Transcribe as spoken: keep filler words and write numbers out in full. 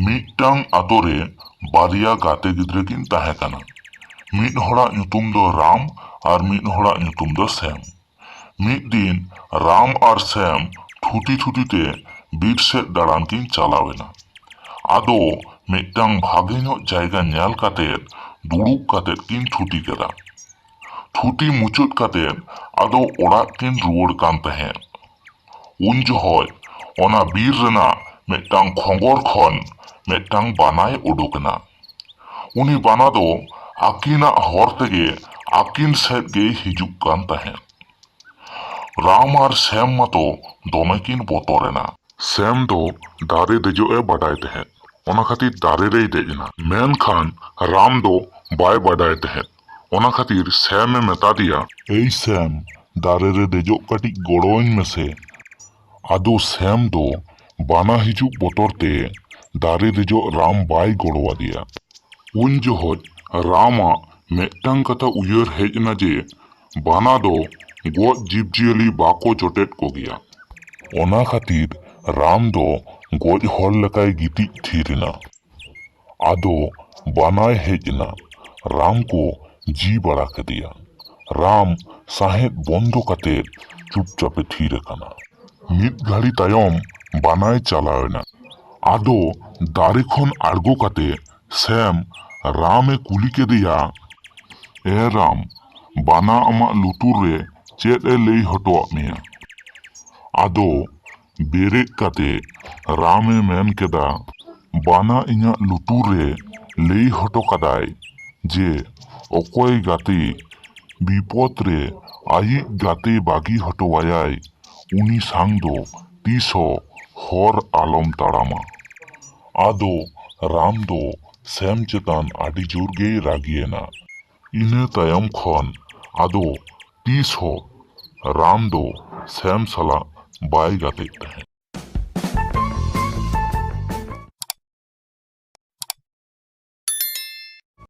ᱢᱤᱫᱴᱟᱝ ᱟᱛᱳ ᱨᱮ ᱵᱟᱨᱭᱟ ᱜᱟᱛᱮ ᱜᱤᱫᱽᱨᱟᱹ ᱠᱤᱱ ᱛᱟᱦᱮᱸ ᱠᱟᱱᱟ᱾ ᱢᱤᱫ ᱦᱚᱲᱟᱜ ᱧᱩᱛᱩᱢ ᱫᱚ ᱨᱟᱢ ᱟᱨ ᱢᱤᱫ ᱦᱚᱲᱟᱜ ᱧᱩᱛᱩᱢ ᱫᱚ ᱥᱮᱢ᱾ ᱢᱤᱫ ᱫᱤᱱ ᱨᱟᱢ ᱟᱨ ᱥᱮᱢ ᱛᱷᱩᱛᱤ ᱛᱷᱩᱛᱤ ᱛᱮ ᱵᱤᱨ ᱥᱮᱫ ᱫᱟᱬᱟᱱ ᱠᱤᱱ ᱪᱟᱞᱟᱣ ᱮᱱᱟ᱾ ᱟᱫᱚ ᱢᱤᱫᱴᱟᱝ ᱵᱷᱟᱜᱮ ᱧᱚᱜ ᱡᱟᱭᱜᱟ ᱧᱮᱞ ᱠᱟᱛᱮ ᱫᱩᱲᱩᱵ ᱠᱟᱛᱮ ᱠᱤᱱ ᱛᱷᱩᱛᱤ ᱠᱮᱫᱟ᱾ ᱛᱷᱩᱛᱤ ᱢᱩᱪᱟᱹᱫ ᱠᱟᱛᱮ ᱟᱫᱚ ᱚᱲᱟᱜ ᱠᱤᱱ ᱨᱩᱣᱟᱹᱲ ᱠᱟᱱ ᱛᱟᱦᱮᱸᱫ᱾ ᱩᱱ ᱡᱚᱦᱚᱡ ᱚᱱᱟ ᱵᱤᱨ ᱨᱮᱱᱟᱜ ᱢᱤᱫᱴᱟᱝ ᱠᱷᱚᱸᱜᱚᱨ ᱠᱷᱚᱱ ᱢᱤᱫᱴᱟᱝ ᱵᱟᱱᱟᱭ ᱩᱰᱩᱠ ᱮᱱᱟ᱾ ᱩᱱᱤ ᱵᱟᱱᱟ ᱫᱚ ᱟᱹᱠᱤᱱᱟᱜ ᱦᱚᱨ ᱛᱮᱜᱮ ᱟᱹᱠᱤᱱ ᱥᱮᱫ ᱜᱮᱭ ᱦᱤᱡᱩᱜ ᱠᱟᱱ ᱛᱟᱦᱮᱸᱫ᱾ ᱨᱟᱢ ᱟᱨ ᱥᱮᱢ ᱢᱟᱛᱚ ᱫᱚᱢᱮ ᱠᱤᱱ ᱵᱚᱛᱚᱨ ᱮᱱᱟ᱾ ᱥᱮᱢ ᱫᱚ ᱫᱟᱨᱮ ᱫᱮᱡᱚᱜ ᱮ ᱵᱟᱰᱟᱭ ᱛᱟᱦᱮᱸᱫ, ᱚᱱᱟ ᱠᱷᱟᱹᱛᱤᱨ ᱫᱟᱨᱮ ᱨᱮᱭ ᱫᱮᱡ ᱮᱱᱟ᱾ ᱢᱮᱱᱠᱷᱟᱱ ᱨᱟᱢ ᱫᱚ ᱵᱟᱭ ᱵᱟᱰᱟᱭ ᱛᱟᱦᱮᱸᱫ, ᱚᱱᱟ ᱠᱷᱟᱹᱛᱤᱨ ᱥᱮᱢ ᱮ ᱢᱮᱛᱟ ᱫᱮᱭᱟ, "ᱮᱭ ᱥᱮᱢ, ᱫᱟᱨᱮ ᱨᱮ ᱫᱮᱡᱚᱜ ᱠᱟᱹᱴᱤᱡ ᱜᱚᱲᱚᱣᱟᱹᱧ ᱢᱮᱥᱮ᱾" ᱟᱫᱚ ᱥᱮᱢ ᱫᱚ ᱵᱟᱱᱟ ᱦᱤᱡᱩᱜ ᱵᱚᱛᱚᱨ ᱛᱮ ᱫᱟᱨᱮ ᱫᱮᱡᱚᱜ ᱨᱟᱢ ᱵᱟᱭ ᱜᱚᱲᱚᱣᱟᱫᱮᱭᱟ᱾ ᱩᱱ ᱡᱚᱦᱚᱡ ᱨᱟᱢᱟᱜ ᱢᱤᱫᱴᱟᱝ ᱠᱟᱛᱷᱟ ᱩᱭᱦᱟᱹᱨ ᱦᱮᱡ ᱮᱱᱟ ᱡᱮ ᱵᱟᱱᱟ ᱫᱚ ᱜᱚᱡ ᱡᱤᱵᱽᱡᱤᱭᱟᱹᱞᱤ ᱵᱟᱠᱚ ᱡᱚᱴᱮᱫ ᱠᱚᱜᱮᱭᱟ᱾ ᱚᱱᱟ ᱠᱷᱟᱹᱛᱤᱨ ᱨᱟᱢ ᱫᱚ ᱜᱚᱡ ᱦᱚᱲ ᱞᱮᱠᱟᱭ ᱜᱤᱛᱤᱡ ᱛᱷᱤᱨ ᱮᱱᱟ᱾ ᱟᱫᱚ ᱵᱟᱱᱟᱭ ᱦᱮᱡ ᱮᱱᱟ᱾ ᱨᱟᱢ ᱠᱚ ᱡᱤ ᱵᱟᱲᱟ ᱠᱮᱫᱮᱭᱟ᱾ ᱨᱟᱢ ᱥᱟᱦᱮᱫ ᱵᱚᱱᱫᱚ ᱠᱟᱛᱮ ᱪᱩᱯᱪᱟᱯ ᱮ ᱛᱷᱤᱨ ᱟᱠᱟᱱᱟ᱾ ᱢᱤᱫ ᱜᱷᱟᱹᱲᱤ ᱛᱟᱭᱚᱢ ᱵᱟᱱᱟᱭ ᱪᱟᱞᱟᱣ ᱮᱱᱟ᱾ ᱟᱫᱚ ᱫᱟᱨᱮ ᱠᱷᱚᱱ ᱟᱬᱜᱚ ᱠᱟᱛᱮ ᱥᱮᱢ ᱨᱟᱢ ᱮ ᱠᱩᱞᱤ ᱠᱮᱫᱮᱭᱟ, "ᱮ ᱨᱟᱢ, ᱵᱟᱱᱟ ᱟᱢᱟᱜ ᱞᱩᱛᱩᱨ ᱨᱮ ᱪᱮᱫ ᱮ ᱞᱟᱹᱭ ᱦᱚᱴᱚᱣᱟᱜ ᱢᱮᱭᱟ?" ᱟᱫᱚ ᱵᱮᱨᱮᱫ ᱠᱟᱛᱮ ᱨᱟᱢ ᱮ ᱢᱮᱱ ᱠᱮᱫᱟ, "ᱵᱟᱱᱟ ᱤᱧᱟᱜ ᱞᱩᱛᱩᱨ ᱨᱮ ᱞᱟᱹᱭ ᱦᱚᱴᱚ ᱠᱟᱫᱟᱭ ᱡᱮ ᱚᱠᱚᱭ ᱜᱟᱛᱮ ᱵᱤᱯᱚᱫ ᱨᱮ ᱟᱭᱤᱡ ᱜᱟᱛᱮ ᱵᱟᱹᱜᱤ ᱦᱚᱴᱚᱣᱟᱭᱟᱭ, ᱩᱱᱤ ᱥᱟᱝ ᱫᱚ ᱛᱤᱥ ᱦᱚᱸ ᱦᱚᱨ ᱟᱞᱚᱢ ᱛᱟᱲᱟᱢᱟ᱾" ᱟᱫᱚ ᱨᱟᱢ ᱫᱚ ᱥᱮᱢ ᱪᱮᱛᱟᱱ ᱟᱹᱰᱤ ᱡᱳᱨ ᱜᱮᱭ ᱨᱟᱹᱜᱤᱭᱮᱱᱟ᱾ ᱤᱱᱟᱹ ᱛᱟᱭᱚᱢ ᱠᱷᱚᱱ ᱟᱫᱚ ᱛᱤᱥ ᱦᱚᱸ ᱨᱟᱢ ᱫᱚ ᱥᱮᱢ ᱥᱟᱞᱟᱜ ᱵᱟᱭ ᱜᱟᱛᱮᱜ ᱛᱟᱦᱮᱸᱫ᱾